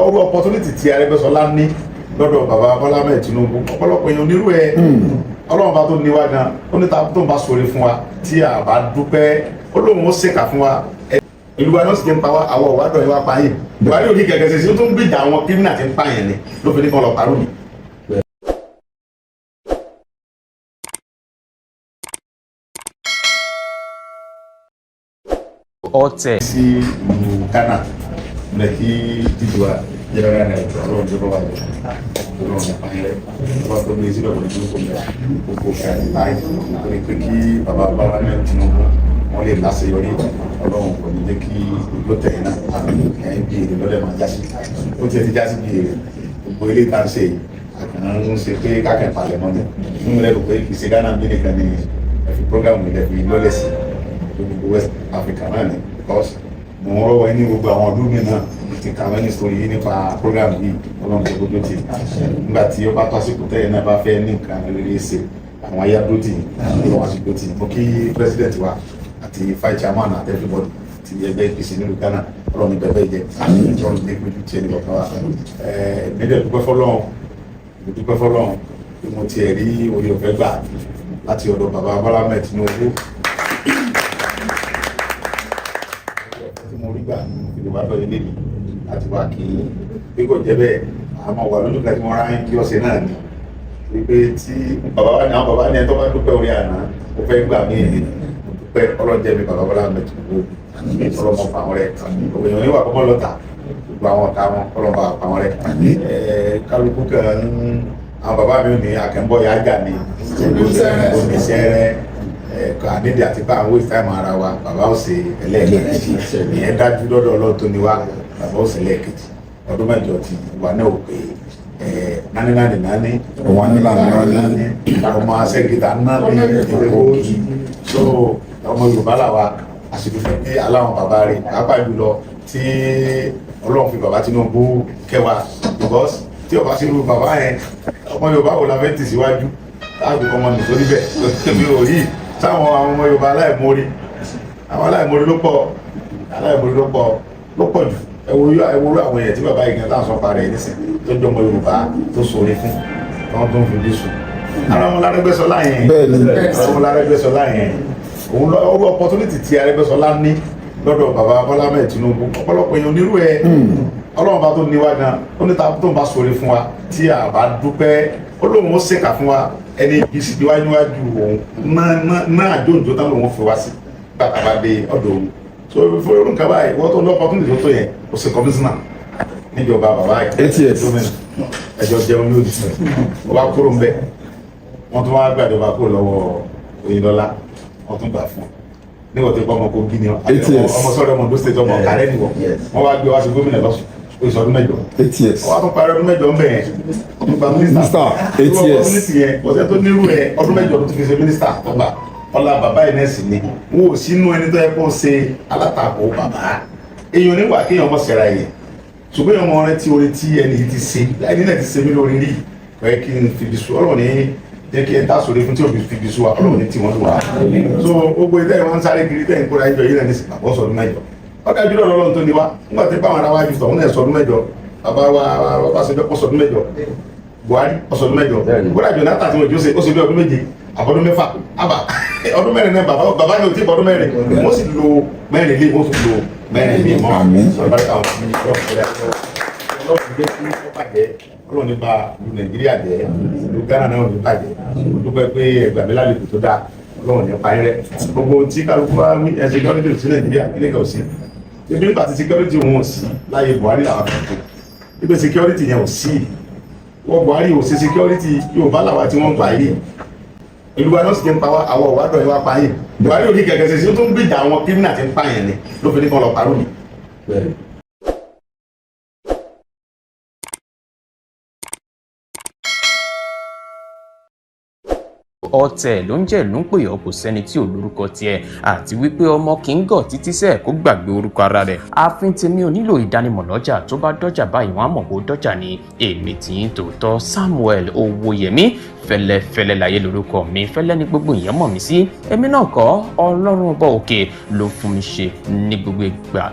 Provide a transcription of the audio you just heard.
Ọrọ̀ opportunity tí Arẹ́gbẹ́ṣọlá ní lọ́dọ̀ bàbá Bọ́lá Ahmed Tinubu, ọ̀pọ̀lọpọ̀ èèyàn onírú ẹ̀. Ọlọ́run bá tó ní wá gan, ó ní ta tó ń bá sọ̀rọ̀ fún wa tí a bá dúpẹ́, ó lóun ó ṣèkà fún wa. Ìlú wa náà sì ti ń pa wá, àwọn ọ̀wádọ̀ yẹn wá pa yín. Buhari ò ní gẹ̀gẹ̀ ṣe sí, ó tún gbìjà àwọn kírímìnà tí ń pa yẹn ni ló fi ní kán lọ parọ́ mi. Ọ̀tẹ̀. Sí ìlú Ghana lẹ kí dídùn wa jẹrẹ náà ètò Ọlọ́run tó bá wà lọ, Ọlọ́run nípa yẹn ọba tó gbé síbẹ̀ kò ní kó lẹ gbogbo kẹrin láì nítorí pé kí bàbá Bọ́lá náà Tinubu wọn lè láṣeyọrí. Ọlọ́run kò ní jẹ́ kí ló tẹ̀yìn náà ẹ̀yìn bí èrè lọ́dẹ̀ máa jásí, ó tiẹ̀ ti jásí bí èrè. Gbogbo ilé tá à ń ṣe yìí, àkànná ń ṣe pé kákẹ́ palẹ̀ mọ́ ni fún mi lẹ́nu pé kì í ṣe Ghana bí nìkan ni ẹ fi program ilẹ̀ fi lọ́lẹ̀ sí gbogbo West Africa náà ni, because mo ń rọ́wọ́ ní gbogbo àwọn ọdún mi náà ti kàwé ní sórí yìí nípa program yìí. Ọlọ́run tó gbójú ti nígbà tí ó bá tó àsìkò tẹ́yìn náà bá fẹ́ ní nǹkan rere ṣe, àwọn ayé dúró tì, ọlọ́run àti dúró tì. Mo kí president wa àti vice chairman àti everybody ti ẹgbẹ́ APC nílùú Ghana. Ọlọ́run ní bẹ́ẹ̀ jẹ́, ọlọ́run ní gbójú ti ẹnì kọ̀ọ̀kan wa. Ẹ̀ẹ́dẹ́gbẹ́ dúpẹ́ fọlọ́run, mo dúpẹ́ fọlọ́run bí mo tiẹ̀ rí orí ọ̀fẹ́ gbà láti ọ̀dọ̀ bàbá Bọ́lá Ahmed Tinubu tí mo rí gbà ìlú wa lọ́yẹ̀ lé mi láti wá kí bí kò jẹ́ bẹ́ẹ̀, àmọ́ wà lójú kan tí mo rán kí ọ̀sẹ̀ náà ni wípé tí bàbá wa ní àwọn bàbá ní ẹni tó bá dúpẹ́ orí àná ó fẹ́ gbà mí ní. Mo dúpẹ́, ọlọ́jẹ́ mi bàbá Bọ́lá Ahmed Tinubu, ọlọ́mọ fà wọn rẹ. Òyìnbó níwà kọ́mọ́ lọ́ta gbogbo àwọn ọ̀tá wọn, ọlọ́mọ fà wọn rẹ. Kálukú kan, àwọn bàbá mi ò ní akẹ́ńbọ̀ yá jà ní oníṣẹ́rẹ́ ànídìí àti bá àwọn waste time ara wa. Bàbá ó ṣe ẹlẹ́ẹ̀kejì, ìyẹn dájú lọ́dọ̀ Ọlọ́run tó ní wá. Bàbá ó ṣe ẹlẹ́ẹ̀kejì, ọdún 8 ti wà náà ò pé nání nání nání. Wà ní nání. Ọmọ asẹ́gìtà nání ìdílé. So ọmọ Yorùbá làwa, àsìkò pé aláwọn bàbá rẹ̀, pàápàá jùlọ tí Ọlọ́run fi bàbá Tinubu kẹwàá, because tí ọba sí irú bàbá yẹn, ọmọ Yorùbá wo la fẹ́ tì síwájú láàbù ọmọ nìṣó níbẹ̀? Mi ò rí sáwọn àwọn ọmọ Yorùbá aláìmoore. Àwọn aláìmoore ló pọ̀, aláìmoore ló pọ̀, ló pọ̀ jù. Ẹ wo ẹ wo àwọn èèyàn tí bàbá yìí gan táwọn sọ pa rẹ̀ nísìn tó jọ ọmọ Yorùbá tó sọ̀rọ̀ fún tó ń fi bí sùn ara wọn l'Arẹ́gbẹ́ṣọlá yẹn. Ara wọn l'Arẹ́gbẹ́ṣọlá yẹn. Òun lọ ọrọ̀ opportunity tí Arẹ́gbẹ́ṣọlá ní lọ́dọ̀ bàbá Bọ́lá Ahmed Tinubu, ọ̀pọ̀lọpọ̀ èèyàn onírú ẹ̀. Ọlọ́run bá tó ní wá gan, ó ní ta tó ń bá sọ̀rọ̀ fún wa tí a bá dúpẹ́, ó lóun ó ṣèkà fún wa. Ẹni ibi sì níwájú òun náà àjòjò tán lòun fi wá sí bàtà bá dé ọ̀dọ̀ òun. So fún irú nǹkan báyìí, wọ́n tó ní opportunity tó tó yẹn, ó ṣe commissioner níjọba bàbá yìí. 8 years. Gómìnà ẹjọ jẹun lódì, wọ́n bá kúrò ń bẹ̀, wọ́n tún wá gbàjọba kúrò lọ́wọ́ Oyinlọ́lá, wọ́n tún gbà fún un níwọ̀n tó gbọ́ ọmọ Kogi ni. 8 years. Ọmọ sọ́dọ̀ ọmọ Ondo State, ọmọ Kàrẹ́ nìwọ̀. Wọ́n wá gbé wá sí gómìnà lọ́sùn, oṣù ọdún 8. 8 years. Wọ́n á tún parí ọdún 8 ń bẹ̀ yẹn nípa mínísítà. Minister, 8 years. Mínísítà yẹn, ọ̀sẹ̀ tó nírú ẹ̀, ọdún 8 tó fi ṣe mínísítà tó gbà ọlá bàbá yìí náà sì ni wọn ò sínú ẹni tó yẹ kó ṣe alátakò bàbá. Èèyàn níwà kéèyàn mọ̀ sẹ́ra yẹn, ṣùgbọ́n èèyàn mọ̀ rántí orin tí ẹni yìí ti ṣe, ẹni náà ti ṣe mí lórí rí. Kò yẹ kí n fi bí su. Ọlọ́run ní jẹ́ kí ẹ dá sórí fún tí òbí fi bí su wa. Ọlọ́run ní tí wọ́n lù wá. So gbogbo ilé wọn sáré kiri tẹ̀ ń kóra ẹjọ́ yìí náà ní bàbá sọdún 8, ọ̀gá jùlọ lọ́lọ́run tó ní wa. Nígbà tí báwọn ará wájú sọ̀hún náà sọdún 8, bàbá wa Ọbásanjọ́ sọdún 8, Buhari sọdún 8, gbọ́dọ̀ Jonathan tí wọ́n jó ṣe, ó ṣe bí ọdún 7 àbọ̀dún 6 àbá ọdún 4 náà. Bàbá bàbá ní o tí bọ́dún 4, wọ́n sì lo 4 lé, wọ́n sì lo 4 lé mọ́. Àmín. Ọlọ́run jẹ́ kí ó bàjẹ́, Ọlọ́run ní ba ìlú Nàìjíríà jẹ́, ìlú Ghana náà ní bàjẹ́. Mo dúpẹ́ pé ẹgbàá mi lálejò tó dáa. Ọlọ́run ní parí rẹ̀. Gbogbo tí kálukú wá wí ẹ, security sí Nàìjíríà ilé kan ò sí ibi nígbà tí security wọn ò sí láyé Buhari làwọn fi kú ibi security yẹn ò sí. Wọ́n Buhari ò sí security. Yorùbá làwa tí wọ́n gbà yìí, ìlú wa náà sì ti ń pa wá, àwọn ọ̀wádọ̀ yẹn wá pa yìí. Buhari ò ní gẹ̀gẹ̀ ṣe sí, ó tún gbìjà àwọn kírímìnà tí ń pa yẹn ni ló fi ní kán lọ parọ́ mi. Ọ̀tẹ̀ ló ń jẹ́ ló ń pè ọ́, kò sẹ́ni tí ò lórúkọ tiẹ̀, àti wípé ọmọ kì í gọ̀ títí sẹ́ẹ̀ kó gbàgbé orúkọ ara rẹ̀. Ààfin tèmi ò nílò ìdánimọ̀ lọ́jà, tó bá dọ́jà báyìí wọ́n á mọ̀ kó dọ́jà ni. Èmi tì í tòótọ́, Samuel Owóyẹmí fẹ́lẹ́fẹ́lẹ́ láyé lórúkọ mi, fẹ́lẹ́ ní gbogbo ìyẹn mọ̀ mí sí. Èmi náà kọ́, Ọlọ́run ọba òkè ló fún mi ṣe ní gbogbo ìgbà.